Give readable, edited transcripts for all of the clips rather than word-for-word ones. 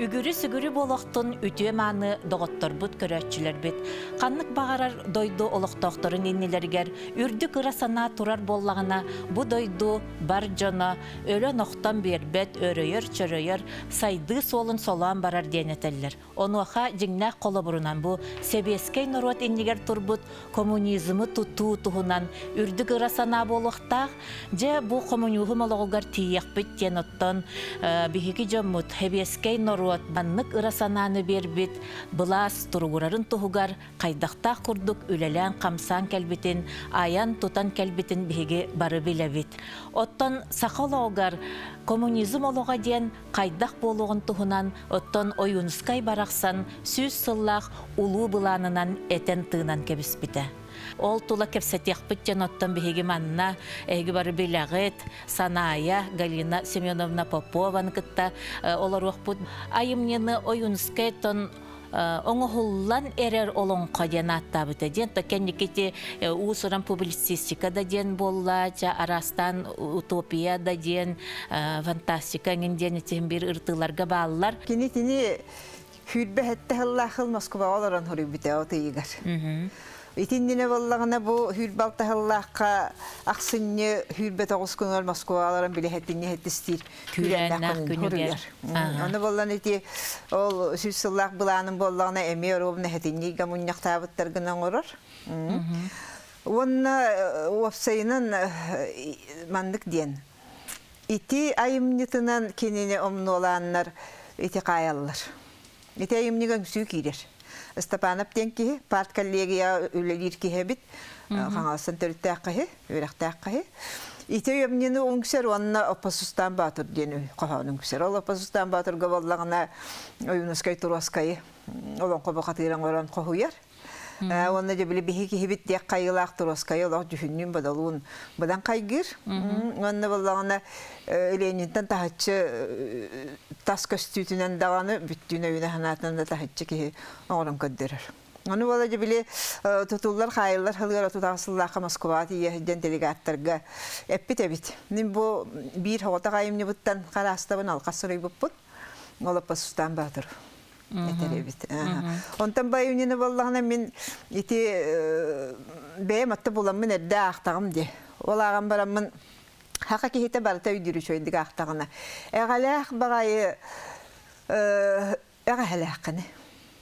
Үгүрү-сүгүрү буолуохтун үтүө-мааны доҕотторбут, көрөөччүлэрбит. Ханнык баҕарар дойду олохтоохторун иннилэригэр үрдүк ыра санаа турар буоллаҕына, бу дойду бар дьоно өлөн-охтон биэрбэт, өрөйөр-чөрөйөр, сайдыы суолун солоон барар диэн этэллэр. Онуоха дьиҥнээх холобурунан бу сэбиэскэй норуот иннигэр турбут коммунизмы тутуу туһунан үрдүк ыра санаа буолуохтаах. Дьэ, бу хомуньууһум олоҕугар тиийиэхпит диэн оттон биһиги дьоммут сэбиэскэй норуот маннык ыра санааны биэрбит былаас туругурарын туһугар хайдахтаах курдук үлэлээн-хамсаан кэлбитин, айан-тутан кэлбитин биһиги бары билэбит. Оттон саха олоҕугар коммунизм олоҕо диэн хайдах буолуоҕун туһунан оттон Ойуунускай барахсан 100 сыллаах улуу былаанынан этэн-тыынан кэбиспитэ. Ол тула кэпсэтиэхпит диэн оттон биһиги манна эһиги бары билэҕит Санаайа Галина Семеновна Попованы кытта олоруохпут. Айымньыны Ойуунускай тон оҥоһуллан эрэр олоҥхо диэн ааттаабыта диэн то кэнники уус-уран публицистика да диэн буолла ча араастаан утопия да диэн фантастика эҥин диэн итин биир ырытыыларга бааллар. Кини тини сүүрбэ сэттэ сыллаах сыл Москваҕа олорон суруйбута от ыйыгар. Итиннинэ буоллаҕына бу 26 сыллаахха ахсынньы 29 күнүгэр Москваҕа олорон били сэтинньи сэттистиир күүрээннээх күнүгэр. Ону буоллан ити ол 100 сыллаах былааным буоллаҕына эмиэ оруобуна сэтинньигэ мунньахтаабыттар гына оҥорор. Уонна уопсайынан маннык диэн. Ити айымньытынан кинини омнуолааннар ити хаайаллар. Ити айымньыга үҥсүү киирэр. Степанов диэн киһи парт коллегия үлэлиир киһи эбит. Хаҥаластан төрүттээх киһи, үөрэхтээх киһи. Ити айымньыны үҥсэр уонна Оппосустаан Баатыр диэн хоһоон үҥсэр. Ол Оппосустаан Баатырга буоллаҕына Ойуунускай Туруоскайы олоҥхо бухатыырын оҥорон хоһуйар. Уонна дьэ били биһи киһибит диэх хайыылаах Туроскайы олох дьүһүннүүн бодолуун быдан хайгыыр. Уонна буоллаҕына Ленинтэн таһыччы тас көстүүтүнэн даҕаны бүттүүн өйүнэ санаатынан да таһыччы киһи оҥорон көрдөрөр. Ону буола дьэ били тутуллар хаайыллар сылыгар 38 сыллаахха Москваҕа тиийэ сылдьан делегаттарга эппит эбит. Мин бу биир соҕотох айымньыбыттан хараастабын алҕас суруйбуппун. Олоппосустаан Баатыр этэр эбит. Онтон Байунина буоллаҕына мин ити бэйэм атта буламмын эрдэ аахтаҕым дии. Ол ааҕан бараммын хаха киһитэ барыта өйдүүр үчүгэйдик аахтаҕына. Эҕэлээх баҕайы эҕэһэлээххини.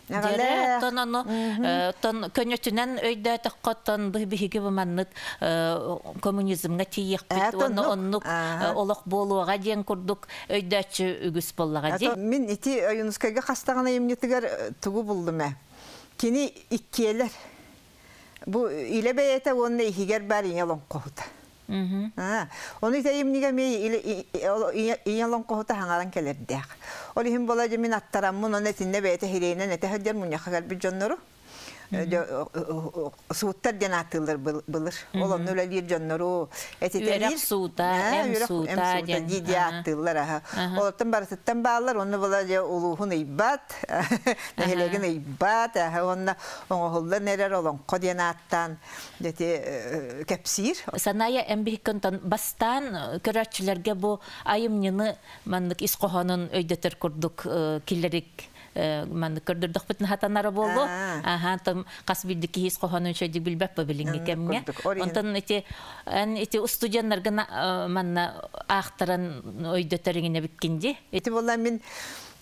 Дьэрэ, оттон ону оттон көнөтүнэн өйдөөтөххө оттон биһиги бу маннык коммунизмҥа тиийиэхпит уонна оннук олох буолуоҕа диэн курдук өйдөөччү үгүс буоллаҕа дии. Мин ити Ойуунускайга хастаҕына айымньытыгар тугу буллум ээ? Кини иккиэлэр. Бу илэ бэйэтэ уонна иһигэр баар ийэ олоҥхоһута. Ону ити айымньыга эмиэ ийэ олоҥхоһута хаҥаран кэлэрдээх. Ол иһин буола дьэ мин аттараммын, ону этиннэ бэйэтэ хирэйинэн этэ сылдьар мунньахха кэлбит дьоннору сууттар диэн ааттыыллар былыр. Ол онно үлэлиир дьоннору этитэлиир. Үөрэх суута, эм суута диэн. Дии ааттыыллар аха. Олортон барытыттан бааллар, онно була дьэ улууһун ыйбат, нэһилиэгин ыйбат, уонна оҥоһуллан эрэр олоҥхо диэн ааттаан ити кэпсиир. Саная эн биһиккинтон бастаан көрөөччүлэргэ бу айымньыны маннык ис хоһоонун өйдөтөр курдук киллэрик маннык көрдөрдөхпүтүн хатанара буолуо. Аха, там хас биирди киһи ис хоһоонун үчүгэйдик билбэт бу билиҥҥи кэмҥэ. Онтон ити эн ити устудьуоннарга манна аахтаран өйдөтөр иҥинэ биккин дии. Ити буолла мин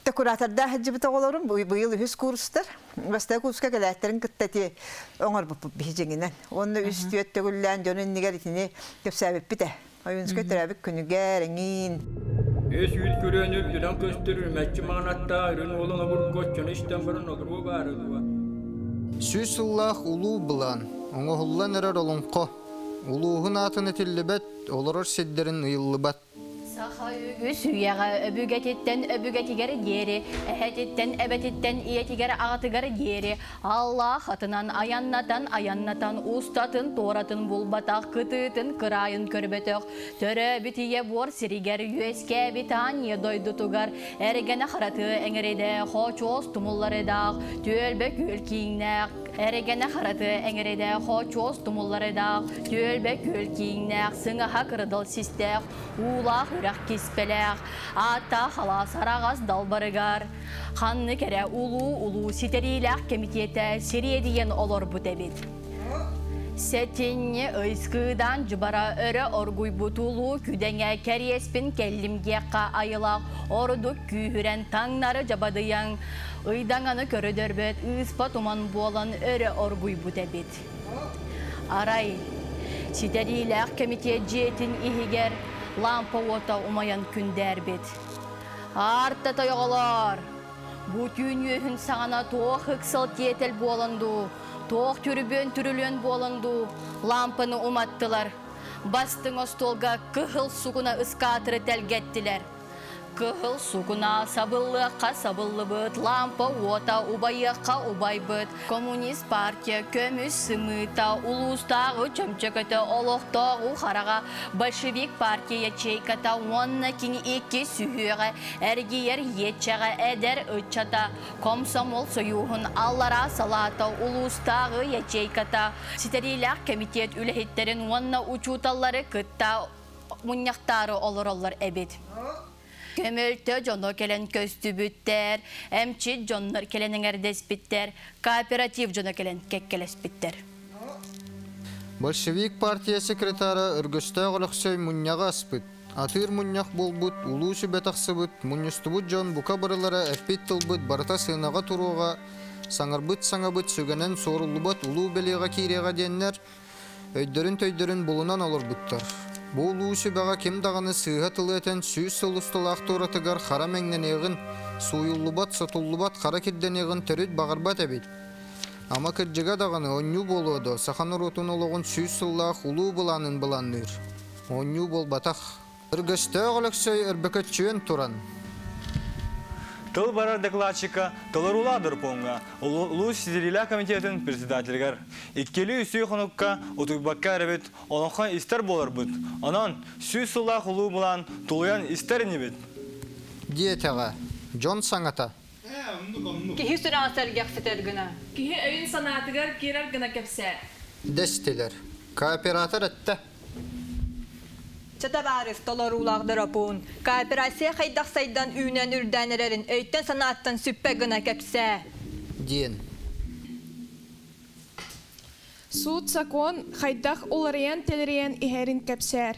куратордаах сылдьыбыт оҕолорум быйыл үһүс курстар. Бастакы курска кэлээттэрин кытта ити оҥорбуппут биһи дьиҥинэн. Уонна үс түөрт төгүллээн дьон иннигэр итини кэпсээбиппит ээ. Ойуунускай төрөөбүт күнүгэр эҥиин. Үс үүт күрүөнү үрдүнэн көстөр үрүмэччи маҥан аттаах үрүн уолун обургу оччону истэн баран олоруо баара дуо? 100 сыллаах улуу былаан, оҥоһуллан эрэр олоҥхо, улууһун аатын этиллибэт, олорор сирдэрин ыйыллыбат. Саха үгүс үйэҕэ өбүгэтиттэн өбүгэтигэр диэри, эһэтиттэн эбэтиттэн ийэтигэр аҕатыгар диэри Аллах атынан айаннатан айаннатан устатын туоратын булбатах кытыытын кыраайын көрбөтөх төрөөбүт ийэ буор сиригэр үөскээбит аан дойдутугар эргэнэ хараты эҥэридэ хочуос тумулларыдаах түөлбэ күөл кииҥнээх. Эрэгэнэ хараты эҥэрэдээх, хочуос тумулларыдаах, түөлбэ күөл кииҥнээх, сыҥаһа кырыдал систээх, уулаах үрэх киспэлээх, ааттаах алаас араҕас далбарыгар, ханнык эрэ улуу-улуу ситэриилээх кэмитиэтэ сириэдийэн олорбут эбит. Сэтинньи ыйскыыдаан дьыбара өрө оргуйбут улуу күдэҥэ кэриэспин кэллим диэххэ айылаах ордук күүһүрэн таҥнары дьабадыйан ыйдаҥаны көрөдөрбөт ыыспа туман буолан өрө оргуйбут эбит. Арай, ситэриилээх кэмитиэт дьиэтин иһигэр лаампа уота умайан күндээрбит. Аарта тойоҕолоор! Бу түүн үөһүн саҕана туох ыксал тиэтэл буолан дуу, туох түрүбүөн-түрүлүөн буолан дуу, лаампаны уматтылар. Бастыҥ остуолга кыһыл сукуна ыскаатыры тэлгэттилэр. Кыһыл сукуна сабыллыахха сабыллыбыт, лаампа уота убайыахха убайбыт. Коммунист партия көмүс сымыыта, улуустааҕы чөмчөкөтө, олохтооҕу хараҕа, большевик партия ячейката уонна кини икки сүһүөҕэ эргийэр иэччэҕэ эдэр ыччата, Комсомол сойууһун аллараа салаата улуустааҕы ячейката, ситэриилээх кэмитиэт үлэһиттэрин уонна учууталлары кытта мунньахтаары олороллор эбит. Көмөлтө дьоно кэлэн көстүбүттэр, эмчит дьоннор кэлэн эҥэрдэспиттэр, кооператив дьоно кэлэн кэккэлэспиттэр. Большевик партия секретара Өргөстөөх Өлөксөй мунньаҕы аспыт. Атыыр мунньах буолбут, улуу сүбэ тахсыбыт, мунньустубут дьон бука барылара эппит тылбыт барыта сыанаҕа туруоҕа, саҥарбыт саҥабыт сүгэнэн суоруллубат улуу бэлиэҕэ киириэҕэ диэннэр өйдөрүн-төйдөрүн булунан олорбуттар. Бу улуу сүбэҕэ ким даҕаны сыыһа тылы этэн 100 сыл усталаах туоратыгар хара мэҥнэниэҕин, сууйуллубат, сотуллубат хара кирдэниэҕин төрүт баҕарбат эбит. Ама кырдьыга даҕаны оонньуу буолуо дуо, саха норуотун олоҕун 100 сыллаах улуу былаанын былаанныыр. Оонньуу буолбатах. Өргөстөөх Өлөксөй өрбөкөччүйэн туран Тыл барар докладчика толоруулаах дорпуоҥҥа улуус ситэриилээх комитетын председателигэр иккилии үсүү хонукка утуйбакка эрэбит олоҥхо истэр буоларбыт. Онон 100 сыллаах улуу былаан тулуйан истэр инибит. Диэтэҕэ, дьон саҥата. Киһи сүрэҕин сэргэхситэр гына. Киһи өйүн санаатыгар киирэр гына кэпсээ. Дэстилэр. Кооператор эттэ. Чэ табаарыс толоруулаах доропуун, кооперация хайдах сайдан үүнэн үрдээн эрэрин өйтөн санааттан сүппэт гына кэпсээ. Диэн. Суут-сокуон хайдах уларыйан-тэлэрийэн иһэрин кэпсээр.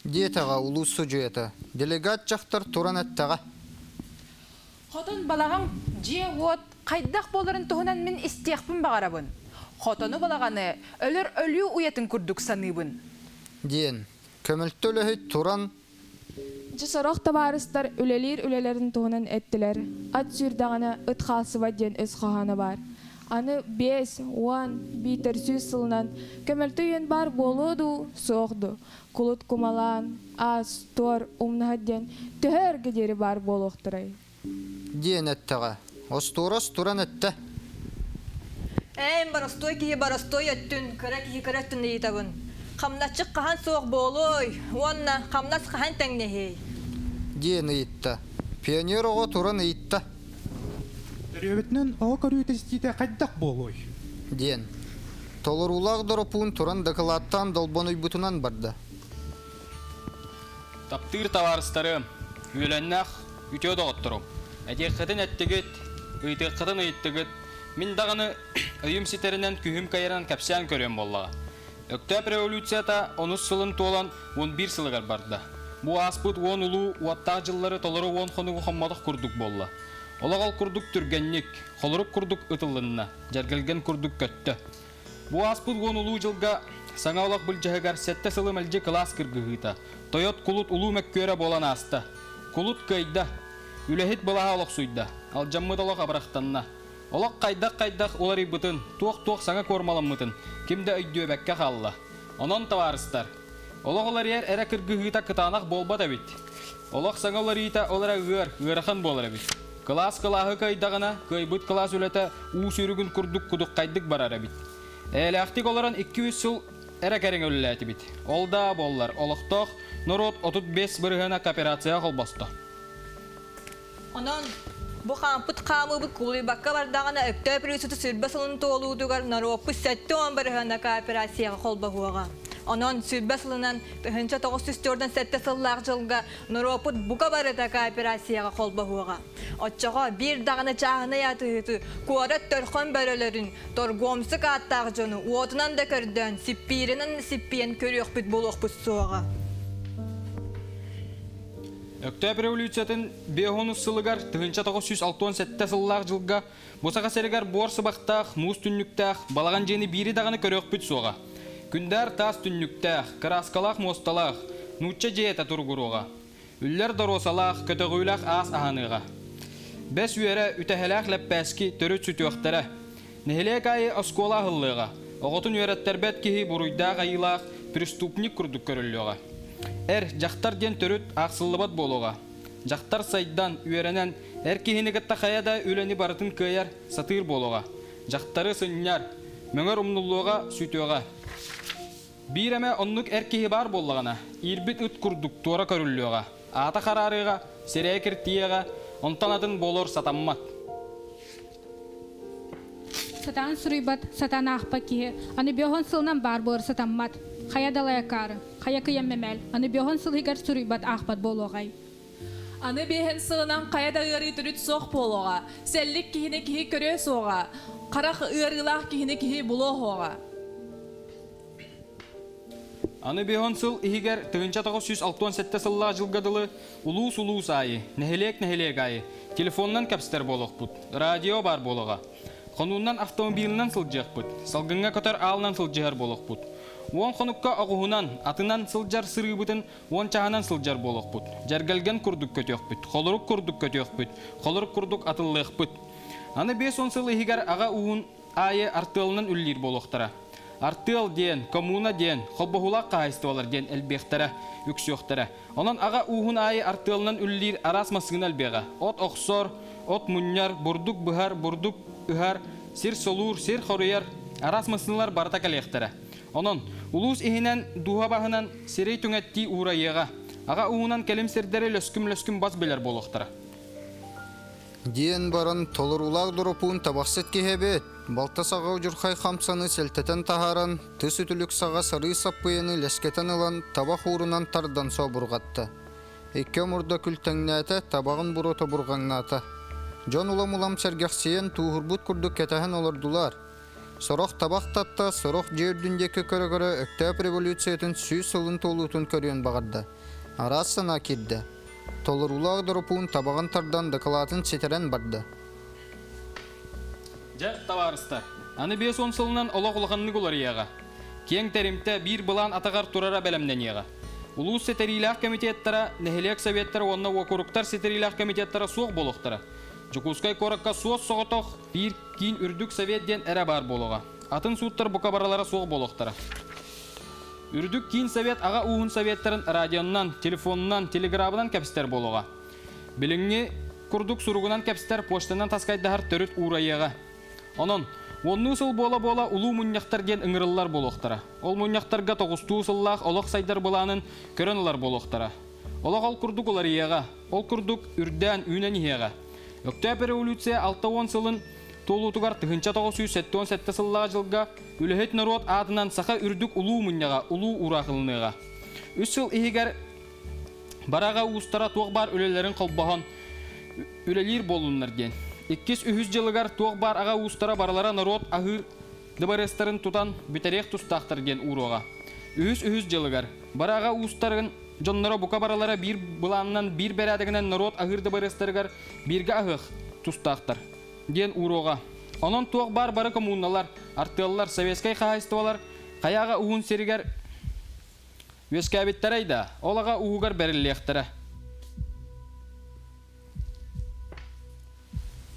Диэтэҕэ улуус судьуйата. Делегат дьахтар туран эттэҕэ. Хотон балаҕан дьиэ-уот хайдах буоларын туһунан мин истиэхпин баҕарабын. Хотону балаҕаны өлөр өлүү уйатын курдук саныыбын. Диэн. Көмөлтө үлэһит туран Дьэ сорох табаарыстар үлэлиир үлэлэрин туһунан эттилэр, ат сүүрдэҕинэ ыт хаалсыбат диэн өс хоһооно баар. Аны 50 биитэр 100 сылынан көмөлтө үйэн баар буолуо дуу, суох дуу, кулут кумалаан, аас, туор, умнаһыт диэн төһө өргө диэри баар буолуохтарай? Диэн эттэҕэ. Остуорас туран эттэ. Эн боростуой киһи боростуой өттүн, кыра киһи кыра өттүн ыйытабын. Хамначчыт хаһан суох буолуой уонна хамнас хаһан тэҥнэһиэй? Диэн ыйытта. Пионер оҕо туран ыйытта. Төрүөбүтүнэн оҕо көрүүтэ-истиитэ хайдах буолуой? Диэн. Толоруулаах доропуун туран дакылааттаан долбонуйбутунан барда. Таптыыр табаарыстарым, үөлэннээх үтүө доҕотторум, этиэххитин эттигит, ыйытыаххытын ыйыттыгыт, мин даҕаны өйүм ситэринэн күһүм кайаран кэпсээн көрүөм буоллаҕа. Өктөөп революцията онус сылын туолан 11 сылыгар барда. Бу ааспыт 10 улуу уоттаах дьыллары толору 10 хонугу хоммотох курдук буолла. Олох ол курдук түргэнник, холорук курдук ытыллынна, дьэргэлгэн курдук көттө. Бу ааспыт 10 улуу дьылга саҥа олох былдьаһыгар 7 сылы мэлдьи кылаас кыргыһыыта. Тойот кулут улуу мөккүөрэ буолан ааста. Кулут кыайда. Үлэһит былааһа олохсуйда. Алдьаммыт олох абырахтанна. Олох хайдах-хайдах уларыйбытын, туох-туох саҥа куормаламмытын, ким да өйдүөбэккэ хаалла. Онон табаарыстар, олох уларыйар эрэ кыргыһыыта кытаанах буолбат эбит. Олох саҥа уларыйыыта ол эрэ ыар, ыарахан буолар эбит. Кылаас кылааһы кыайдаҕына, кыайбыт кылаас үлэтэ уу сүүрүгүн курдук кудуххайдык барар эбит. Эйэлээхтик олорон 200 сыл эрэ кэриҥэ үлэлээтибит. Ол да буоллар, олохтоох норуот 35 бырыһыана кооперацияҕа холбосто. Онон Бу хаампыт хаамыыбыт кубулуйбакка бардаҕына, Өктөөп революцията 20 сылын туолуутугар норуоппут 70 бырыһыана кооперацияҕа холбоһуоҕа. Онон 20 сылынан 1947 сыллаах дьылга норуоппут бука барыта кооперацияҕа холбоһуоҕа. Оччоҕо биир даҕаны чааһынай атыыһыты, куорат төрхөн бөрөлөрүн, торгуомсук ааттаах дьону уотунан да көрдөөн, сиппииринэн да сиппийэн көрүөхпүт буолуохпут суоҕа. Өктөөп революциятын 50 сылыгар 1967 сыллаах дьылга бу Саха сиригэр буор сыбахтаах, муус түннүктээх, балаҕан дьиэни биири даҕаны көрүөхпүт суоҕа. Күндээр таас түннүктээх, кырааскалаах муосталаах, нуучча дьиэтэ туругуруоҕа. Үллэр доруосалаах, көтөҕүүлээх аас аһаныаҕа. Бэс үөрэ, үтэһэлээх лэппээски төрүт сүтүөхтэрэ. Нэһилиэк аайы оскуола аһыллыаҕа. Оҕотун үөрэттэрбэт киһи буруйдаах-айыылаах преступник курдук көрүллүөҕэ. Эр, дьахтар диэн төрүт аахсыллыбат буолуоҕа. Дьахтар сайдан, үөрэнэн, эр киһини кытта хайа да үлэни барытын кыайар, сатыыр буолуоҕа. Дьахтары сынньар, мөҥөр умнуллуоҕа, сүтүөҕэ. Биир эмэ оннук эр киһи баар буоллаҕына, иирбит ыт курдук туора көрүллүөҕэ, аата хараарыаҕа, сирэйэ киртийиэҕэ, онтон атын буолуор сатаммат. Сатаан суруйбат, сатаан аахпат киһи аны бөһөн сылынан баар буолар сатаммат. Хайа далайакаары, хайа кыйан мэмээл, аны бөһөн сылыгар суруйбат аахпат буолуоҕай. Аны биэһин сылынан хайа да ыарыы төрүт суох буолуоҕа. Сэллик киһини киһи көрүө суоҕа. Харах ыарыылаах киһини киһи булуо суоҕа. Аны биһон сыл иһигэр 1967 сыллаах дьылга дылы улуус-улуус аайы, нэһилиэк-нэһилиэк аайы телефонунан кэпсэтэр буолуохпут, радио баар буолуоҕа. Хонуунан автомобилынан сылдьыахпыт, салгыҥҥа көтөр аалынан сылдьыһар буолуохпут. Уон хонукка оҕуһунан, атынан сылдьар сырыыбытын уон чаһынан сылдьар буолуохпут. Дьэргэлгэн курдук көтүөхпүт, холорук курдук көтүөхпүт, холорук курдук атыллыахпыт. Аны 50 сыл иһигэр аҕа уһун аайы артыалынан үллиир буолуохтара. Артыал диэн, коммуна диэн, холбоһуулаах хаһаайыстыбалар диэн элбиэхтэрэ, үксүөхтэрэ. Онон аҕа ууһун аайы артыалынан үллиир араас массыына элбиэҕэ. От охсор, от мунньар, бурдук быһар, бурдук ыһар, сир солуур, сир хоруйар араас массыыналар барыта кэлиэхтэрэ. Онон улуус иһинэн дууһа баһынан сирэй түҥэттии уурайыаҕа. Аҕа ууһунан кэлим сирдэри лөскүм-лөскүм бас билэр буолуохтара. Диэн баран толоруулаах доропуун табахсыт киһи эбит. Балта саҕа удьурхай хамсаны сэлтэтэн таһааран, тыс үтүлүк саҕа сарыы саппыйаны лэскэтэн ылан табах уурунан тардан сообурҕатта. Икки омурда күлтэҥнээтэ, табаҕын буруота бурҕаҥнаата. Дьон улам-улам сэргэхсийэн тууһурбут курдук кэтэһэн олордулар. Сорох табах татта, сорох дьиэ үрдүн диэки көрө-көрө Өктөөп революциятын 100 сылын туолуутун көрүөн баҕарда. Араас санаа киирдэ. Толоруулаах доропуун табаҕын тардан дакылаатын ситэрэн барда. Дьэ, табаарыстар, аны 50 сылынан олох улаханнык уларыйыаҕа. Киэҥ тэримтэ биир былаан атаҕар турара бэлэмнэниэҕэ. Улуус ситэриилээх комитеттара, нэһилиэк советтара уонна уокуруктар ситэриилээх комитеттара суох буолуохтара. Дьокуускай куоракка суос-соҕотох биир киин үрдүк совет диэн эрэ баар буолуоҕа. Атын сууттар бука барылара суох буолуохтара. Үрдүк киин совет аҕа ууһун советтарын радионан, телефонунан, телеграбынан кэпсэтэр буолуоҕа. Билиҥҥи курдук суругунан кэпсэтэр почтанан таскайдаһар төрүт уурайыаҕа. Онон, уоннуу сыл буола-буола улуу мунньахтар диэн ыҥырыллар буолуохтара. Ол мунньахтарга тоҕустуу сыллаах олох сайдар былаанын көрөн ылар буолуохтара. Олох ол курдук уларыйыаҕа, ол курдук үрдээн үүнэн иһиэҕэ. Өктөөп революция 60 сылын туолуутугар 1977 сыллаах дьылга үлэһит норуот аатынан Саха үрдүк улуу мунньаҕа улуу уураах ылыныаҕа. Үс сыл иһигэр бараҕа уустара туох баар үлэлэрин холбоһон үлэлиир буоллуннар диэн. Иккис үһүс дьылыгар туох баар аҕа уустара барылара норуот аһыыр дыбарыастарын тутан бүтэриэх тустаахтар диэн ууруоҕа. Үһүс үһүс дьылыгар бары аҕа уустарын дьонноро бука барылара биир былаанынан биир бэрээдэгинэн норуот аһыыр дыбарыастарыгар бииргэ аһыах тустаахтар диэн ууруоҕа. Онон туох баар бары коммуналар, артыаллар, советскай хаһаайыстыбалар хайа аҕа уһун сиригэр үөскээбиттэрэй да, ол аҕа ууһугар бэриллиэхтэрэ.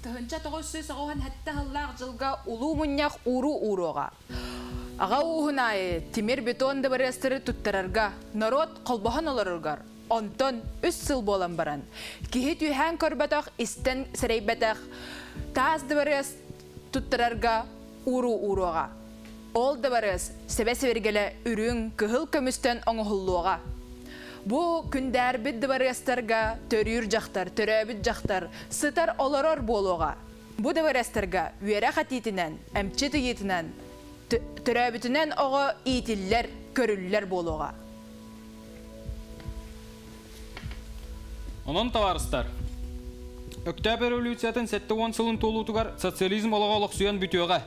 1997 сыллаах дьылга улуу мунньах ууруу ууруоҕа. Аҕа ууһун аайы тимир бетон дыбарыастары туттарарга, норуот холбоһон олороргар, онтон үс сыл буолан баран, киһи түһээн көрбөтөх, истэн сэрэйбэтэх таас дыбарыас туттарарга ууруу ууруоҕа. Ол дыбарыас сэбэ-сэбиргэлэ үрүҥ, кыһыл көмүстэн оҥоһуллуоҕа. Бу күндээрбит дыбарыастарга төрүүр дьахтар, төрөөбүт дьахтар сытар олорор буолуоҕа. Бу дыбарыастарга үөрэх этиитинэн, эмчит ыйыытынан, төрөөбүтүнэн оҕо иитиллэр, көрүллэр буолуоҕа. Онон табаарыстар, Өктөөп революциятын 70 сылын туолуутугар социализм олоҕо олохсуйан бүтүөҕэ.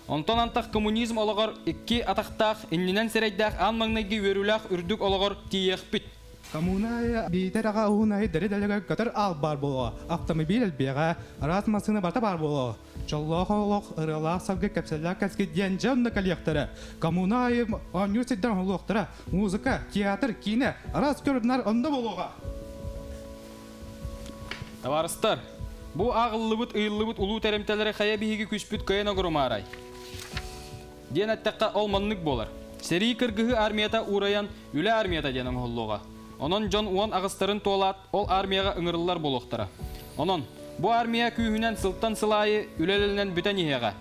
Онтон антах коммунизм олоҕор икки атахтаах, иннинэн сирэйдээх аан маҥнайгы үөрүүлээх үрдүк олоҕор тиийиэхпит. Коммуна биитэр аҕа ууһун дэри дэлэгэр көтөр аал баар буолуо, автомобиль элбиэҕэ, араас массыына барыта баар буолуо. Дьоллоох олох, ырыалаах саргы, кэпсэллээх кэскил диэн дьэ онно кэлиэхтэрэ. Коммуна аайы оонньуур сирдэр оҥоһуллуохтара, музыка, театр, киинэ, араас көрүҥнэр онно буолуоҕа. Табаарыстар, бу ааҕыллыбыт, ыйыллыбыт улуу тэрэмтэлэри хайа биһиги күспүт кыайан огурумаарай? Диэн эттэххэ, ол маннык буолар. Сэрии кыргыһыы армията уурайан, үлэ армията диэн оҥоһуллуоҕа. Онон дьон уон аҕыстарын туолаат, ол армияҕа ыҥырыллар буолуохтара. Онон, бу армия күүһүнэн сылтан сыл аайы үлэлэнэн бүтэн иһиэҕэ.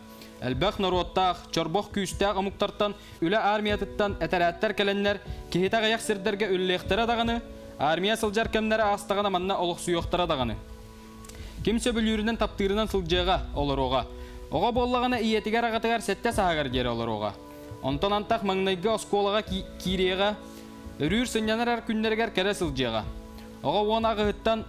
Элбэх норуоттаах, чорбох күүстээх омуктартан үлэ армиятыттан этэрээттэр кэлэннэр, киһитэ аҕыйах сирдэргэ үлэлиэхтэрэ даҕаны, армия сылдьар кэмнэрэ аастаҕына манна олохсуйуохтара даҕаны. Ким сөбүлүүрүнэн таптыырынан сылдьыаҕа, олоруоҕа. Оҕо буоллаҕына ийэтигэр-аҕатыгар сэттэ сааһыгар диэри олоруоҕа. Онтон антах маҥнайгы оскуолаҕа киириэҕэ, өрүүр сынньанар эр күннэригэр кэрэ сылдьыаҕа. Оҕо уон аҕыһыттан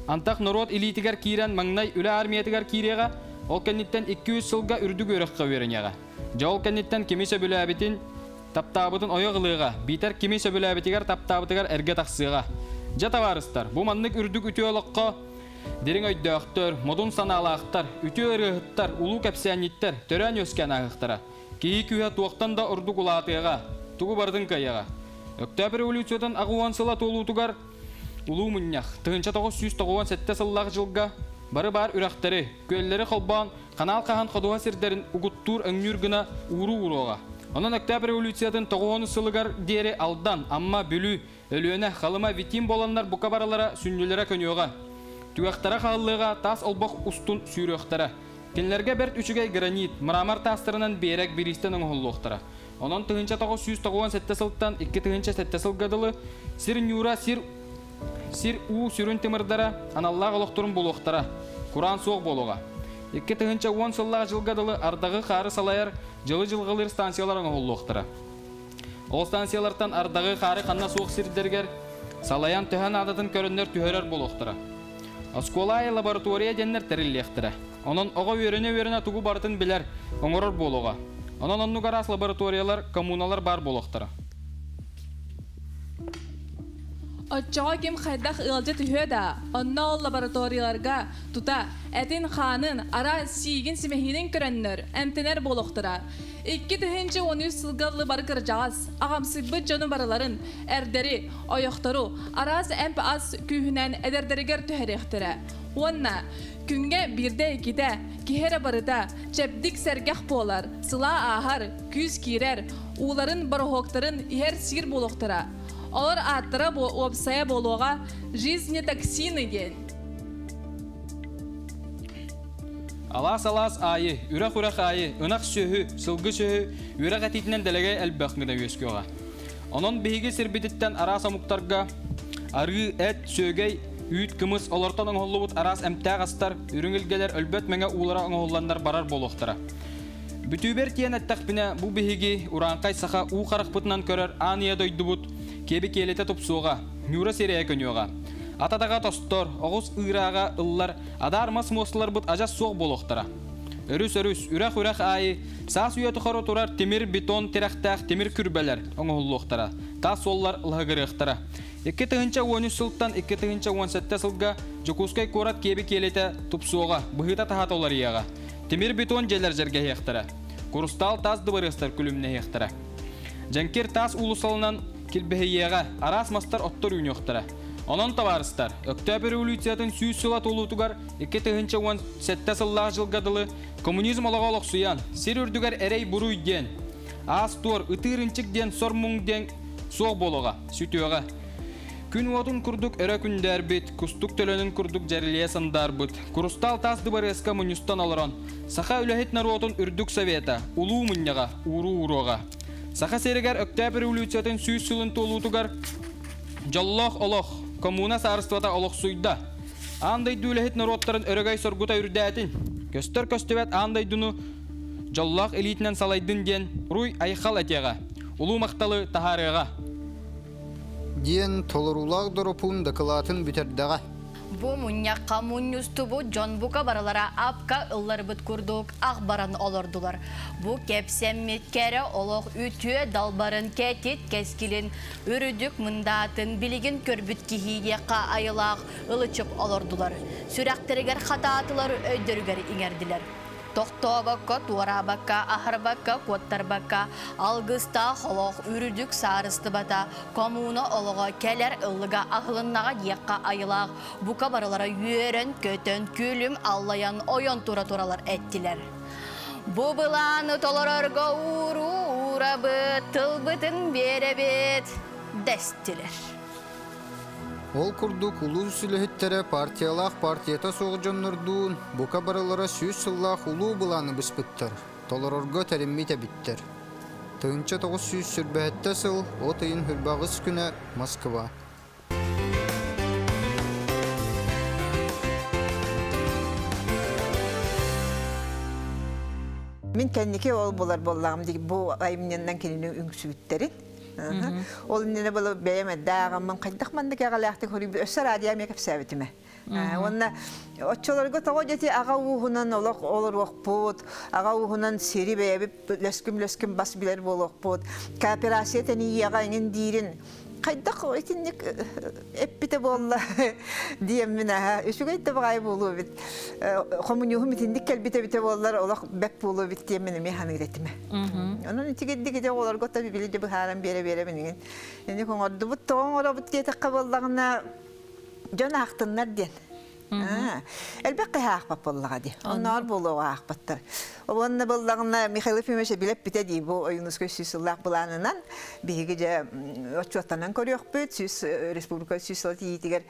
антах норуот илиитигэр киирэн маҥнай үлэ армиятыгар киириэҕэ, ол кэнниттэн 2-3 сылга үрдүк үөрэххэ үөрэниэҕэ. Дьэ ол кэнниттэн кими сөбүлээбитин, таптаабытын ойох ылыаҕа, биитэр кими сөбүлээбитигэр таптаабытыгар эргэ тахсыаҕа. Дьэ табаарыстар, бу маннык үрдүк үтүө олоххо дириҥ өйдөөхтөр, модун санаалаахтар, үтүө ырыаһыттар, улуу кэпсээнньиттэр төрөөн үөскээн ааһыахтара. Киһи күүһэ туохтан да ордук улаатыаҕа, тугу барытын кыайыаҕа. Өктөөп революциятын аҕыс уон сыла туолуутугар Улуу мунньах 1997 сыллаах дьылга бары баар үрэхтэри, күөллэри холбоон, ханаал хаһан ходуһа сирдэрин угуттуур өҥнүүр гына ууруу ууруоҕа. Онон Өктөөп революциятын 90 сылыгар диэри Алдан, Амма, Бүлүү, Өлүөнэ, Халыма, Витим буоланнар бука барылара сүнньүлэрэ көнүөҕэ. Түгэхтэрэ хааллыаҕа, таас олбох устун сүүрүөхтэрэ. Кинилэргэ бэрт үчүгэй гранит, мрамор таастарынан биэрэк бириистэн оҥоһуллуохтара. Онон 1997 сылтан 2007 сылга дылы сир ньуура сир сир уу сүрүн тымырдара аналлаах олохторун булуохтара. Кураан суох буолуоҕа. 2010 сыллаах дьылга дылы ардаҕы хаары салайар дьылы дьылҕалыыр станциялар оҥоһуллуохтара. Ол станциялартан ардаҕы хаары ханна суох сирдэригэр салайан төһө наадатын көрөннөр түһэрэр буолуохтара. Оскуола аайы лаборатория диэннэр тэриллиэхтэрэ. Онон оҕо үөрэнэ-үөрэнэ тугу барытын билэр, оҥорор буолуоҕа. Онон оннук араас лабораториялар, коммуналар баар буолуохтара. Оччоҕо ким хайдах ыалдьа түһүө да, онно ол лабораторияларга тута этин-хаанын, араас сиигин-симэһиинин көрөннөр, эмтэнэр буолуохтара. 2013 сылга бары кырдьаҕас, аҕамсыйбыт дьону барыларын, эрдэри, ойохтору, араас эмп-ас күүһүнэн эдэрдэригэр түһэриэхтэрэ. Уонна күҥҥэ биирдэ-иккитэ киһи эрэ барыта чэбдик сэргэх буолар, сылаа ааһар, күүс киирэр, ууларын, бороһуоктарын иһэр-сиир буолуохтара. Олор ааттара уопсайа буолуоҕа «Жизнь токсины» диэн. Алаас-алаас аайы, үрэх-үрэх аайы, ынах сүөһү, сылгы сүөһү үөрэх этиитинэн дэлэгэй элбэх гына үөскүөҕэ. Онон биһиги сирбититтэн араас омуктарга арыы, эт, сүөгэй, үүт, кымыс, олортон оҥоһуллубут араас эмтээх астар, үрүҥ илгэлэр өлбөт мэҥэ уулара оҥоһулланнар барар буолуохтара. Бүтүүбэр тиэн эттэхпинэ, бу биһиги урааҥхай саха уу харахпытынан көрөр аан ийэ дойдубут киэби киэлитэ тупсуоҕа, ньуура сирэйэ көнүөҕэ. Ат-атаҕа тостор, оҕус ыырааҕа ыллар, адаар мас муосталарбыт адьас суох буолуохтара. Өрүс-өрүс, үрэх-үрэх аайы саас үйэ тухары турар тимир бетон тирэхтээх тимир күрбэлэр оҥоһуллуохтара, таас суоллар лаһыгырыахтара. 2013 сылтан 2017 сылга Дьокуускай куорат киэби киэлитэ тупсуоҕа, быһыыта-таһаата уларыйыаҕа. Тимир бетон дьиэлэр дьэргэһиэхтэрэ. Курустаал таас дыбарыастар күлүмнэһиэхтэрэ. Дьэҥкир таас уулуссаланан килбэһийиэҕэ, араас мастар оттор үүнүөхтэрэ. Онон табаарыстар, Өктөөп революциятын 100 сыла туолуутугар 2017 сыллаах дьылга дылы коммунизм олоҕо олохсуйан, сир үрдүгэр эрэй-буруй диэн, аас-туор, ытыыр-ынчык диэн сор-муҥ диэн суох буолуоҕа, сүтүөҕэ. Күн уотун курдук өрө күндээрбит, кустук төлөнүн курдук дьэрэлийэ сандаарбыт, курустаал таас дыбарыаска мунньустан олорон, саха үлэһит норуотун үрдүк совета, улуу мунньаҕа, ууруу ууруоҕа. Саха сиригэр Өктөөп революциятын 100 сылын туолуутугар Дьоллоох олох, коммуна саарыстыбата олохсуйда. Аан дойду үлэһит норуоттарын өрөгөй соргута үрдээтин. Көстөр көстүбэт аан дойдуну дьоллоох илиитинэн салайдын диэн Руй айхал этиэҕэ, улуу махталы таһаарыаҕа. Диэн толоруулаах доропуун дакылаатын бүтэрдэҕэ. Бу мунньахха мунньустубут дьон бука барылара апка ылларбыт курдук ах баран олордулар. Бу кэпсэммит кэрэ олох үтүө далбарын кэтит кэскилин үрдүк мындаатын билигин көрбүт киһи диэххэ айылаах ылычып олордулар. Сүрэхтэригэр хатаатылар, өйдөрүгэр иҥэрдилэр. Тохтообокко, туораабакка, аһарбакка, куоттарбакка, алгыстаах олох үрдүк саарыстыбата, коммуна олоҕо кэлэр ыллыга аһылыннаҕа диэххэ айылаах бука барылара үөрэн-көтөн, күлүм аллайан ойон тура-туралар эттилэр. Бу былааны толорорго ууруу уурабыт, тылбытын биэрэбит, дэстилэр. Ол курдук улуус үлэһиттэрэ партиялаах партията суох дьоннордуун бука барылара 100 сыллаах улуу былааны быспыттар, толорорго тэриммит эбиттэр. 1927 сыл от ыйын хүрбаҕыс күнэ Москва. Мин кэнники ол булар буоллаҕым дии бу айымньыннан кинини үҥсүбүттэрин. Ол иннинэ было бэйэм эрдэ ааҕаммын хайдах маннык эҕэлээхтик хоруйбут өссө радио эмиэ кэпсээбитим ээ. Уонна оччолорго тоҕо дьэти аҕа ууһунан олох олоруохпут, аҕа ууһунан сири бэйэбит лөскүм-лөскүм бас билэр буолуохпут, кооперация тэнийиэҕэ эҥин диирин хайдах итинник эппитэ буолла диэммин аһа үчүгэй да баҕайы буолуо эбит хомуньууһум итинник кэлбит эбитэ буоллар олох бэт буолуо эбит диэммин эмиэ саныыр этим. Онон итигирдик ити оҕолорго та били де быһааран биэрэ-биэрэ минигин ини оҥордубут тоҕо оҥоробут диэтэххэ буоллаҕына дьон аахтыннар диэн. Элбэх киһи аахпат буоллаҕа дии. Онноор буолуоҕа аахпаттар. Уонна буоллаҕына Михаил Ефимович билэппитэ дии бу Ойуунускай 100 сыллаах былаанынан биһиги дьэ отчуоттанан көрүөхпүт, 100 республика 100 сыл тиийиитигэр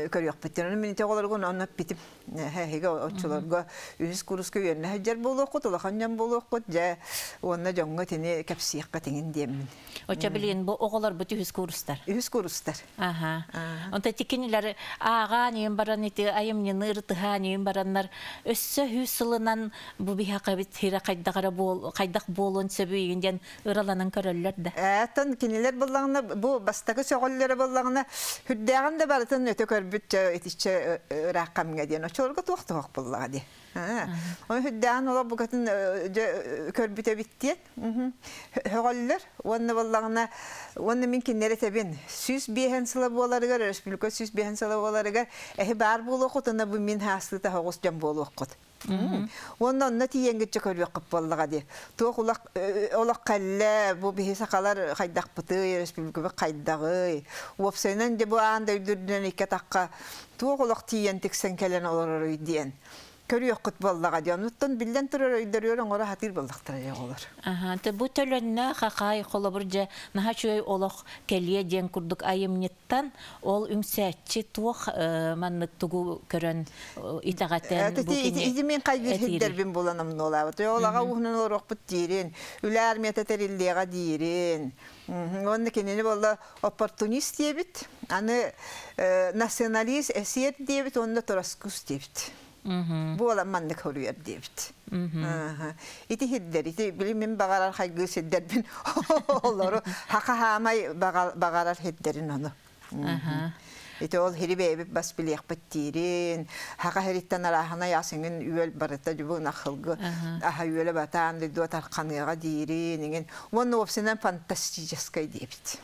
көрүөхпүт. Онон мин ити оҕолоргун онно эппитим. Эһиги оччолорго үһүс курска үөрэнэ сылдьар буолуоххут, улахан дьон буолуоххут, дьэ уонна дьоҥҥо итини кэпсиэххэ тиҥин диэммин. Оччо билигин бу оҕолорбут үһүс курстар. Үһүс курстар. Аха. Онто кинилэр ааҕаан ийэн баран ити айымньыны ырытыһаан ийэн бараннар өссө үс сылынан бу биһиэхэбит хирэ хайдах эрэ буол хайдах буолуон сөбүй диэн ыраланан көрөллөр да. Оттон кинилэр буллаҕына бу бастакы сөҕөллөрө буллаҕына хүрдээҕин да барытын өтө көрбүт итиччэ ыраах камҥа диэн оччолорго туох туох буллаҕа дии. Оны хүрдээҕин олох букатын көрбүт эбит диэн Һөҕөллөр уонна буоллаҕына уонна мин кинилэри этэбин 105 сыла буоларыгар республика 105 сыла буоларыгар эһи баар буолуоххут уонна бу мин хаастыыта соҕус дьон буолуоххут. Уонна онно тиийэҥҥитчэ көрүөххүт буоллаҕа дии. Туох улах олох кэллэ бу биһи сахалар хайдахпытый, республикабыт хайдаҕый. Уопсайынан дьэ бу аан дойду үрдүнэн икки атахха туох олох тиийэн тиксэн кэлэн олороруй диэн. Көрүөххүт буоллаҕа дии. Онуттан биллэн турар өйдөрүөр оҥоро сатыыр буоллахтара дии оҕолор. Аха, те бу төлөннө хахай холобур дьэ наһаа үчүгэй олох кэлиэ диэн курдук айымньыттан ол үҥсээччи туох маннык тугу көрөн итэҕэтэн бу кини Ити мин хайгыыр сирдэрбин булан омнуолаабыт. Ол аҕа ууһунан олоруохпут диирин, үлэ армията тэриллиэҕэ диирин. Уонна кинини буолла оппортунист диэбит, аны националист эсиэр диэбит уонна троскус диэбит. Буолан маннык хоруйар диэбит. Ити сирдэр, ити били мин баҕарар хайгыы сирдэрбин олору хаха хаамай баҕарар сирдэрин ону. Ити ол хири бэйэбит бас билиэхпит диирин, хаха хириттэн арааһынай асыҥын үөл барыта дьубун ахылгы аха үөлэ батаан дойдуа тарханыаҕа диирин, иҥин. Уонна уопсайынан фантастическай диэбит.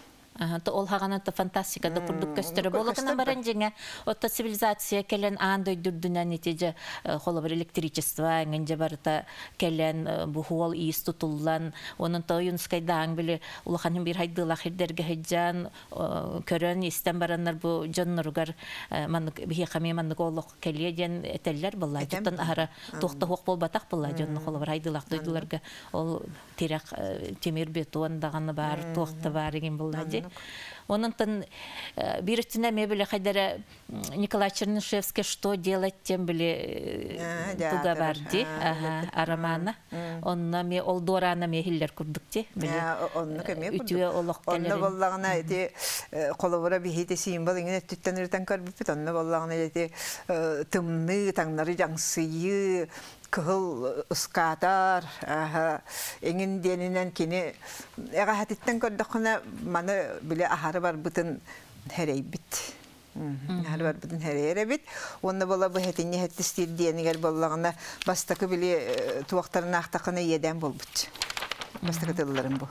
Ол хаҕана фантастика да курдук көстөрө буолугунан баран дьиҥэ отто цивилизация кэлэн аан дойду үрдүнэн ити дьэ холобур электричество эҥин дьэ барыта кэлэн бу хуол иис тутуллан онон Ойунскайдааҥ били улахан биир хайдыылаах ирдэргэ сылдьан көрөн истэн бараннар бу дьонноругар маннык биһиэхэ эмиэ маннык олох кэлиэ диэн этэллэр буолла дьоттон аһара туох да суох буолбатах буолла дьонно холобур хайдыылаах дойдуларга ол тирэх тимир бетон даҕаны баар туох да баар игин булла дии. ди. Ононтон бир үстүнэ мебеле хайдара Николай Чернышевский «Что делать» тем били туга бар ди, арамана. Онна ме ол дорана ме хиллер курдук ти. Онну кеме курдук. Онно боллагына ити колобура бихити символ иңин өттүттен үртен көрбүппүт. Онно боллагына ити тымны таңнары жаңсыйы кыһыл ыскаатар эңин диэнинен кини эҕаһатиттен көрдөххүнэ маны биле ахары барбытын херейбит. Ахары барбытын херейеребит. Онно бола бу хетинни хеттистир диэнигер боллагына бастакы биле туактарын ахтакына иеден болбут. Бастакы тылларын бу.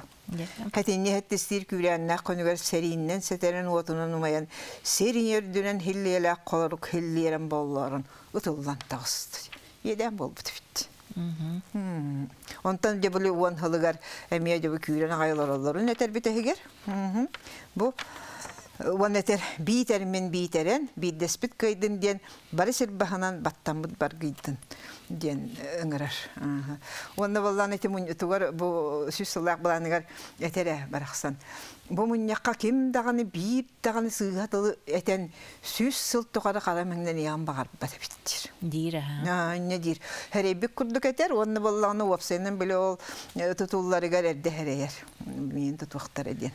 Хетинни хеттистир күүрәннә көнүгер серииннен сетерен уотунун умаян серин өрдүнен хиллиеле колорук хиллиерен боллорун ытыллан тагысты. Еден болбут бит. Онтон дебули уон хылыгар эмие дебу күүрен агайлар нетер битехигер. Бу уон этер биитер мен биитерен биидеспит кыйдын диэн бары сирбаханан баттаммыт баргыйдын диэн ыңырар. Онна боллан эти тугар бу сүс сыллаах баланыгар этере барахсан. Бу муньякка ким даганы биир даганы сыыха тылы этен сүс сыл тухары кара меңнен яан багарбат биттир. Диир аха. Не диир. Херейбик курдук этер, онна болланы уапсайнан биле ол тутулларыгар эрде херейер. Мен тутуактар эден.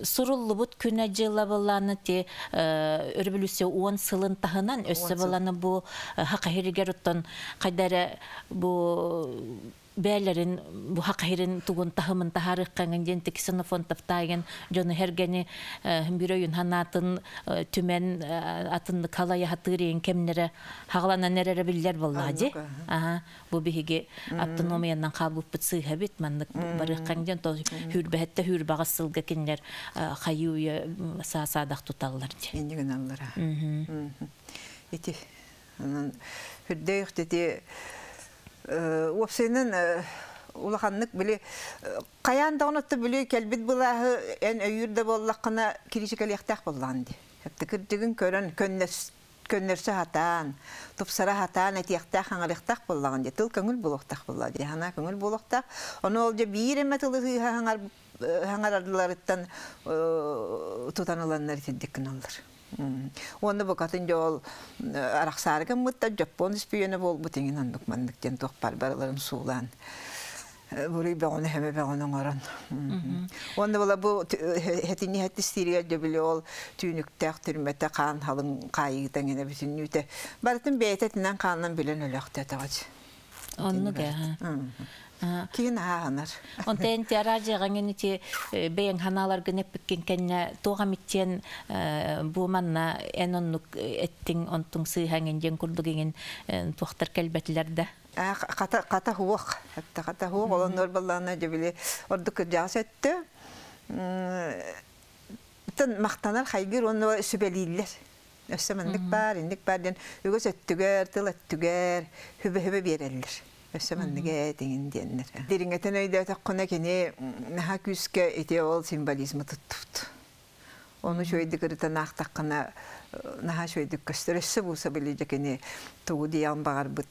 Суруллубут күнә жыла болланы те өрбүлүсө уон сылын таһынан өссө болланы бу хакахиригер оттон кайдара бу бәлерин бу хакахирин тугун таһымын таһарыкканган ден Ксенофонтов тайген жону хергени бирөйүн ханатын түмен атын калая хатырын кемнере хагалана нерере биллер боллади. Аха, бу биһиги автономиянан калбыппыт сыйха бит маннык барыккан ден то хүрбәхетте хүрбагасылга кинлер хайуя саасаадах туталлар ди. Иннигин аллара. Ити анан хүрдөйүк тети уопсайнан улаханнык били каян да онотто били келбит былааһы эн өйүр да боллаккына киричикалиэхтээх боллаан ди. Кырдыгын көрөн көннөрсө хатаан, тупсара хатаан этиэхтээх хаҥарыхтаах боллаҕын ди. Тыл көҥүл буолуохтаах болла ди. Хана көҥүл буолуохтаах. Ону ол же биир эмэ тылы хаҥар хаҥарардыларыттан тутаныланнар итирдиккин аллар. Онны букатын жол арахсаарыгын мытта жоппон испүйөне болбут иңин ондук маннык ден туох бар барыларын суулаан. Буруй бөҕөнү хеме бөҕөнү оҥорон. Онны була бу хетини хеттистириге жөбүлү ол түүнүктээх түрмөтө хаан халын каайыгытан гене бүтүннүүтэ. Барытын бэйэтетинен хаанан билен өлөктө таҕач. Оннук Киин хаанар. Онтен тиаражыгаңын ити бэйэн ханааларгын эппиккин кэннэ туоҕа миттиэн бу манна эн оннук эттиң онтуң сыыхаңын ден курдугиңин туохтар кэлбэтилер да. Ката ката хуох. Хатта ката хуох олоннор баллаана жебили ордук жаас өттө. Тын мактанар хайгыр онно сүбелииллер. Өссө мандык бар, индик бар ден үгөс өттүгер, тыл өттүгер, хүбе-хүбе береллер. Өссө мандык этиңин диэннер. Дириңетен өйдө токкуна кини наха күскө ити ол символизмы туттут. Оны шөйдү кырытан ахтаккына наха шөйдүк көстөр өссө буса билиже кини тугу диyan багар бу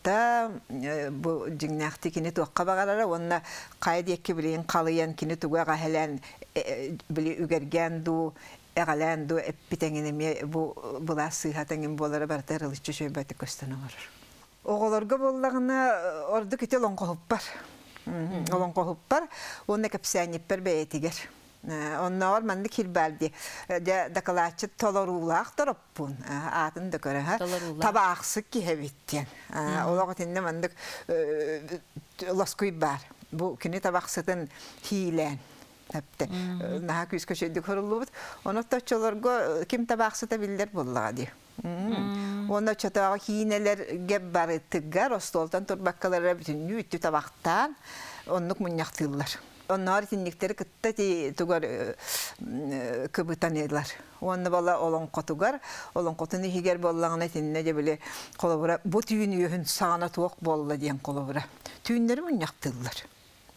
жиңнахти кини туакка багарара онна кай диекки билин калыян кини туга гахелен били үгерген ду эгален ду эппитеңин бу була сыхатеңин болары бар терылыччы шөйбөтү көстөн олор. Оголорго боллагына орду ките олоңкоһуппар. Олоңкоһуппар, онна кепсәниппер бэйэтигер. Онноор манны килбалди. Дакалаачы толоруулаах тороппун. Атын да көрө ха. Табаахсык киһэбиттен. Олоҕо тинне мандык лоскуй бар. Бу кини табахсытын хиилээн. Хепте. Наха күскө шөйдүк хоруллубут. Онотто ким табахсыта биллер боллаға ди. Онно чотоого хиинелер барытыгар остолтан турбаккалара бүтүннүү үттү табактаан оннук мунньахтыыллар. Онноор тинниктери кытта ти тугар кыбытаныйлар. Онно бала олоҥхотугар, олоҥхотун иһигер боллаҕына тинне же били холобура бу түүнүөһүн саана туох болла диэн холобура. Түүннери мунньахтыыллар.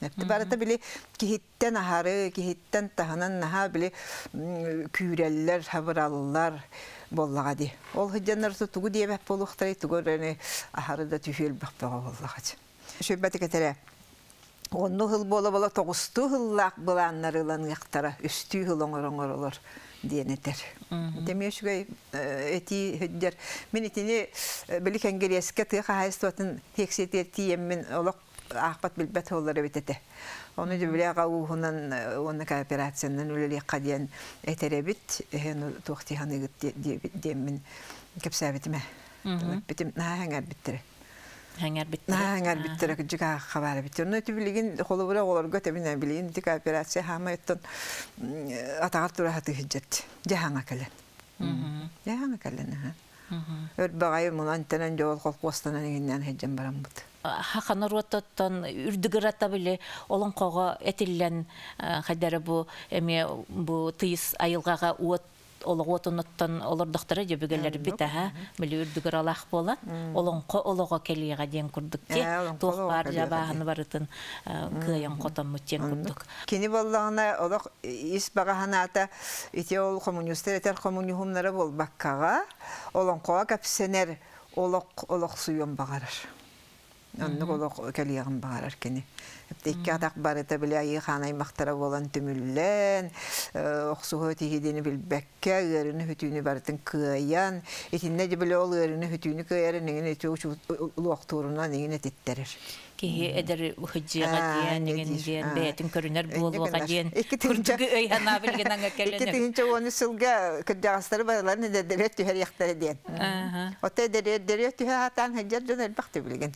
Нэпти барыта били киһиттен ахары, киһиттен таһынан наха били күүрэллэр, хабыраллар боллаға ди. Ол хыджаннар тугу диэбэп болуохтары тугу рene ахары да түһүөл бэхпэҕэ боллаға ди. Шөйбәти кетере. Онну хыл бола-бола тоҕустуу хыллаах былааннар ыланыахтара, үстүү хыл оҥор-оҥоролор диэн этэр. Тэмиэ үчүгэй этии хүддэр. Мин итини били Кэнгириэскэ тыа хаһаайыстыбатын тиэксиэтигэр тиийэммин олох аахпат билбэт буоллар эбит этэ. Ону дьүбүлээх ууһунан уонна кооперациянан үлэлиэххэ диэн этэр эбит. Эһэн туох дии саныыгыт диэммин кэпсээбитим ээ. Эппитим наһаа сэҥээрбиттэрэ. Сэҥээрбиттэрэ. Наһаа сэҥээрбиттэрэ кырдьык аахха баар эбит. Онно ити билигин холобура оҕолорго тэбинэ билигин ити кооперация хаамай оттон атаҕар тура сатыы сылдьат. Дьаһаҥа кэлэн. Дьаһаҥа кэлэн аха. Өрбөҕөйү мунан тэнэн дьол холкуостанан иҥиннээн сылдьан бараммыт. Хаха норуоттан үрдүк ырата били олоҥхоҕо этиллэн хайдара бу эмиэ бу тыйыс айылҕаҕа уот олоҕу отунуттан олордохторо дьөбүгэлэрбит аха били үрдүк ыралаах буолан олоҥхо олоҕо кэлиэҕэ диэн курдук ти туох баар дьабааһыны барытын кыайан хотоммут диэн курдук. Кини буоллаҕына олох ис баҕа санаата ити ол коммунистар этэр коммунизмнара буолбаккаҕа олоҥхоҕо кэпсэнэр олох олохсуйуон баҕарар. Оннук олох кэлиэҕин баҕарар кини. Икки атах барыта били айыы хаан аймахтара буолан түмүллэн, охсуһуо тиһидини билбэккэ, ыарыыны хүтүүнү барытын кыайан, итиннэ дьэ били ол ыарыыны хүтүүнү кыайарын иҥин ити луохтуурунан иҥин этиттэрэр. Киһи эдэр хыдьыаҕа диэн, иҥин диэн, бэйэтин көрүнэр буолуоҕа диэн, курдугу өй санаа билигин аҥа кэлэн. 2010 сылга кырдьаҕастары барыларын эдэрдэригэр түһэриэхтэрэ диэн. Оттон эдэрдэригэр түһэ сатаан сылдьар дьон элбэх да билигин.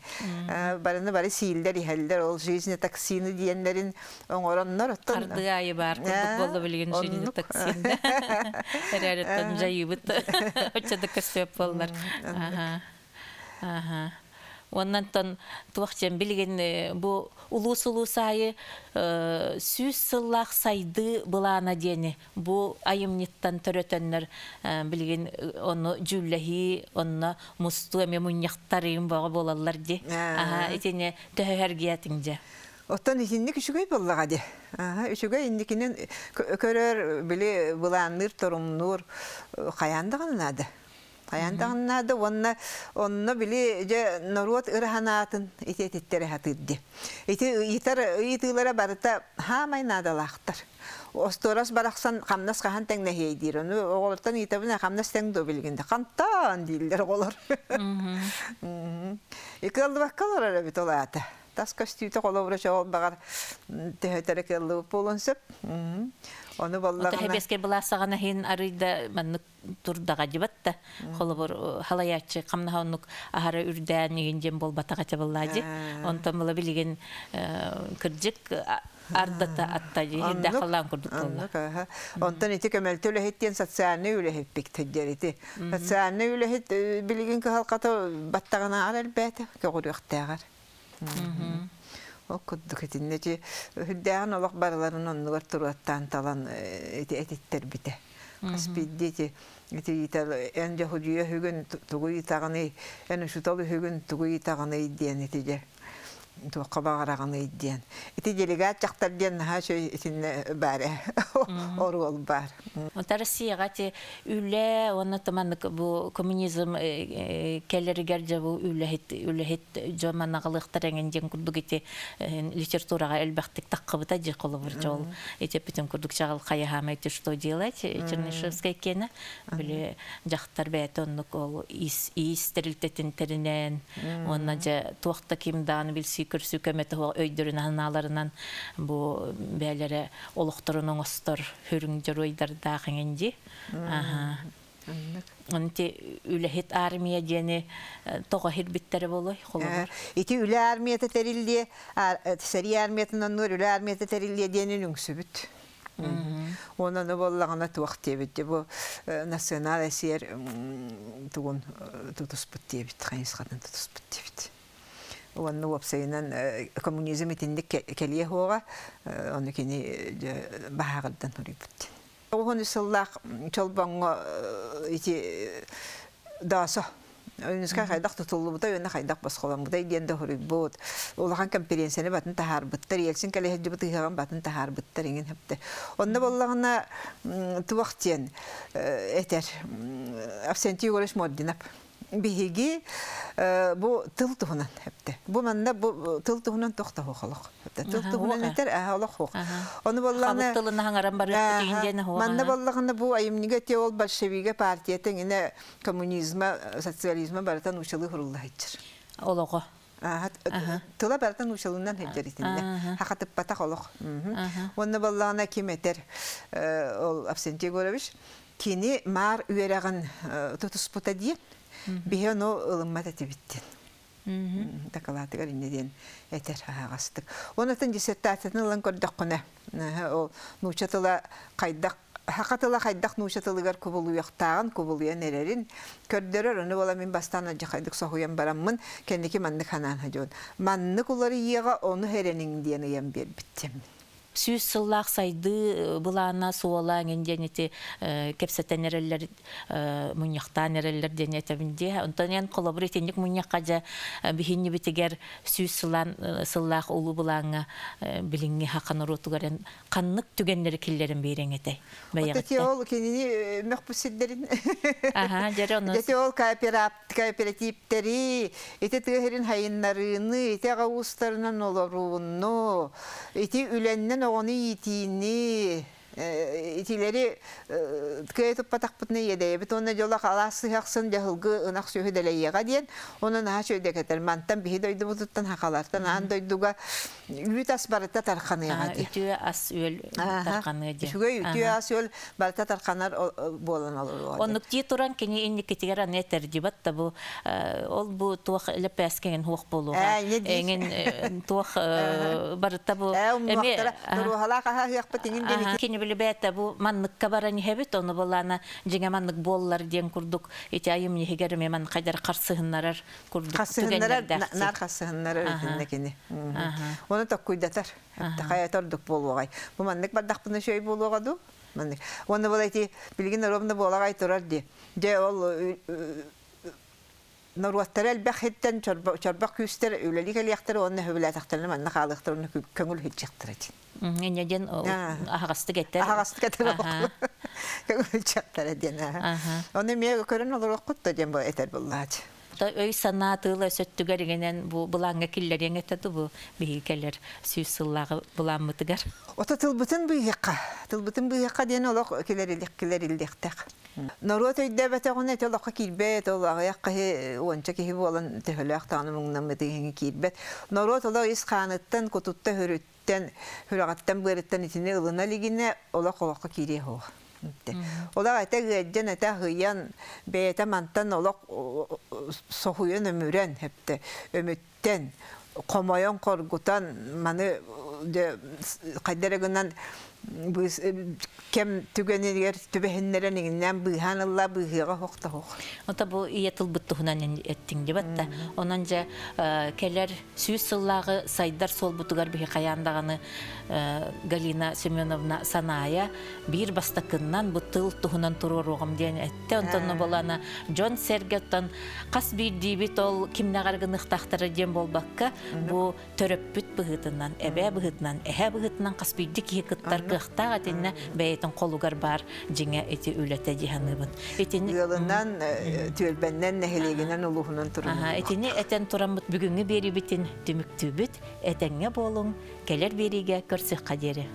Барыны бары сииллэр, иһэллэр, ол жизнь токсины диэннэрин оҥороннор оттон Хардыы аайы баар курдук буолла билигин жизнь токсин. Эрээриттэн дьайыыбыт оччо да көстүөп буоллар. Аха. Уоннантан туох диэн билигин бу улуус-улуус аайы 100 сыллаах сайдыы былаана диэни бу айымньыттан төрөтөннөр билигин ону дьүүллэһии, онно мустуу эмиэ мунньахтарыым бөҕө буолаллар дии. Аха, итини төһө эргийэтиҥ дьэ? Оттон итинник үчүгэй буоллаҕа дии. Аха, үчүгэй инникинэн көрөр, били былаанныыр, торумнуур хайаан даҕаны наада. Хайаан даҕаны наада уонна онно били дьэ норуот ыраһанаатын ити этиттэрэ сатыыр дии. Ити ыйытар ыйытыылара барыта хаамай наадалаахтар. Остуорас барахсан хамнас хаһан тэҥнэһиэй диир. Ону оҕолортон ыйытабын хамнас тэҥ дуо билигин да хантаан дииллэр оҕолор. Кыаллыбакка олорор эбит ол аата. Тас көстүүтэ холобура чоҕол баҕар төһөтөрө кыаллыбыт буолуон сөп. Ону боллаҕына... Хэбиэскэй былаасаҕана иһин арыйда маннык турдаҕа дьыбат да холобур халайааччы хамнаһа оннук аһара үрдээн игин диэн буолбатах этэ быллаадьы онтон була билигин кырдьык ардата атта дии халаан курдук буолла. Онтон ити көмөлтө үлэһит диэн социальный үлэһиппик тыддер ити социальный үлэһит билигин кыһалҕата баттаҕынааҕар элбээтэ көҕүрүөхтээҕэр. Ол курдук итиннэ ити үрдээҕин олох барыларын оннугар туруоттаан талан ити этиттэрбитэ. Хас биирдии ити ити ыйытар эн дьоһудьуйа үһүгүн тугу ыйытаҕыный, эн учуутал үһүгүн тугу ыйытаҕыный диэн ити дьэ туохха баҕараҕыный диэн. Ити делегат дьахтар диэн наһаа үчүгэй итиннэ баар ээ оруол баар. Онто Россияҕа ити үлэ уонна маннык бу коммунизм кэлэригэр дьэ бу үлэһит үлэһит дьон манаҕалыахтар эҥин диэн курдук ити литератураҕа элбэхтик таххыбыта дьи холобур дьол ити бүтүн курдук чаҕыл хайаһаама ити что делать Чернышевскай киэнэ били дьахтар бэйэтэ оннук ол ис иис тэрилтэтин тэринэн уонна дьэ туох да ким даҕаны билсии көрсүү көмөтө суох өйдөрүн аһынааларынан бу бээлэрэ олохторун оҥостор хүрүҥ дьоруойдардаах эҥин дии. Аха. Онти үлэһит армия диэни тоҕо хирбиттэрэ болой холобур. Ити үлэ армията тэриллиэ, сэрии армиятын оннугар үлэ армията тэриллиэ диэнин үҥсүбүт. Онон буоллаҕына туох диэбит бу национал эсиэр тугун тутуспут диэбит, хайысхатын тутуспут диэбит. Уонна уопсайынан коммунизм итинник кэлиэ суоҕа, ону кини баһааҕырдан суруйбут. Уһун сыллаах Чолбоҥҥо ити Даасо Өнүскэ хайдах тутуллубута уонна хайдах босхоломмутай диэн да суруйбут. Улахан конференцияны батын таһаарбыттар, Ельцин кэлэ сылдьыбыт ыһыаҕын батын таһаарбыттар иҥин хэпте. Онно буоллаҕына туох диэн этэр Авсентий Егорович Мординов. Биһиги Бу тыл туһунан эпте. Бу манна бу тыл туһунан тохтоһуох олох. Тыл туһунан этер олох хуох. Ону боллаҕына тылын хаҥаран барыахпыт диэн хуох. Манна боллаҕына бу айымньыга те ол большевига партията ине коммунизма, социализма барытан учалы хурулла хеччер. Олоҕо. Тыла барытан учалынан хеджер итинне. Хакатыппатах олох. Онны боллаҕына ким этер ол Авсентий Егорович кини маар үөрэҕин тутуспута диэн биһи ону ылыммат этибиттин. Дакылаатыгар инне диэн этэр аһаҕастык. Онотон диссертациятын ылан көрдөххүнэ, ол нуучча тыла хайдах саха тыла хайдах нуучча тылыгар кубулуйуохтааҕын, кубулуйан эрэрин көрдөрөр. Ону буола мин бастаан алдьархайдык соһуйан бараммын, кэнники маннык ханаан хадьуон. Маннык уларыйыаҕа ону эрэниҥ диэн ыйан биэрбиттим. 100 сыллаах сайдыы былаана суола эҥин диэн ити кэпсэтэн эрэллэр, мунньахтаан эрэллэр диэн этэбин дии. Онтон эн холобур итинник мунньахха дьэ биһиннибитигэр 100 сылаан сыллаах улуу былааҥҥа билиҥҥи хаха норуотугар эн ханнык түгэннэри киллэрэн биэриэҥ этэй? Бэйэҕиттэн. Ол кинини мөхпүт сирдэрин. Аха, дьэрэ ону. Дьэ ол кооперативтэри, ити тыа сирин хайыннарыыны, ити аҕа уустарынан олорууну, ити үлэннэн оҕону иитиини, итилэри кыайа туппатахпытына иэдэйэбит уонна дьоло алаас сыһахсын дьаһылгы ынах сүөһү дэлэйиэҕэ диэн онон наһаа үчүгэйдик этэр мантан биһи дойдубутуттан хахалартан аан дойдуга үүт ас барыта тарханыаҕа диэн үтүө ас үөл тарханыа диэн үчүгэй үтүө ас үөл барыта тарханар буолан олоруо оннук дии туран кини инникитигэр аны этэрдибат да бу ол бу туох лэппээскэҥин хуох буолуоҕа эҥин туох барыта бу эми туруохалаах аһаһыахпыт иҥин диэн кини билибээтэ бу манныкка баран иһэбит ону булаана дьиҥэ маннык буоллар диэн курдук ити айымньыһыгар эми ман хайдар харсыһыннарар курдук харсыһыннарар наар харсыһыннарар итиннэ кини оны токкуйдатар хайа тордук буолуоҕай бу маннык бардахпына үчүгэй буолуоҕа дуу маннык уонна була ити билигин ровно буолаҕай турар ди дьэ ол норуоттара элбэх хиттэн чорбох күүстэр үлэлии кэлиэхтэрэ уонна хөбүлээтэхтэринэ манна хаалыахтара уонна көҥүл иһитчэхтэрэ дии. Инньэ диэн аһаҕастык этэр. Аһаҕастык этэр көҥүл иһитчэхтэрэ диэн. Ону эмиэ көрөн олоруоххут да диэн бу этэр буллаачы. Өй санаа тыла сөттүгэр иҥэнэн бу былааҥҥа киллэриэҥ этэ бу биһиги кэлэр 100 сыллааҕы былааммытыгар. Ото тылбытын быыһыахха. Тылбытын быыһыахха диэн олох килэриллиэхтээх. Норуот өйдөөбөтөҕүнэ ити олоххо киирбэт, ол аҕыйах киһи, уонча киһи буолан төһөлөөх даҕаны муҥнаммыт иһиҥи киирбэт. Норуот олох ис хааныттан, кутутта хүрүттэн, сүрэҕиттэн, быарыттан итини ылына илигинэ олох олоххо киириэ суоҕа. Олох этэ ыаддьан, этэ аһыйан, бэйэтэ мантан олох соһуйан өмүрэн, хэптэ өмүттэн, хомойон, хоргутан, маны хайда эрэ гынан кэм түгэнигэр түбэһиннэрэн иҥиннээн быыһаан ылла быыһыаҕа суох да суох. Ото бу ийэ тылбыт туһунан эттиҥ дибат да. Онон дьэ кэлэр 100 сыллааҕы сайдар суолбутугар биһи хайаан даҕаны Галина Семеновна Санаайа биир бастакыннан бу тыл туһунан туруоруоҕум диэн этте. Онтон болана дьон сэргэттэн хас биирдиибит ол кимнэҕэр гыныхтахтара диэн буолбакка бу төрөппүт быһыытынан, эбээ быһыытынан, эһээ быһыытынан хас биирдии киһи кыттар кыахтаах этиннэ бэйэтин холугар баар дьиҥэ ити үлэтэ дьиһаныыбын. Итини ыалынан, түөлбэннэн, нэһилиэгинэн, улууһунан туран. Итини этэн тураммыт бүгүҥҥү биэрибитин түмүктүүбүт, этэҥҥэ буолуҥ, кэлэр биэриигэ көрсүөххэ диэри.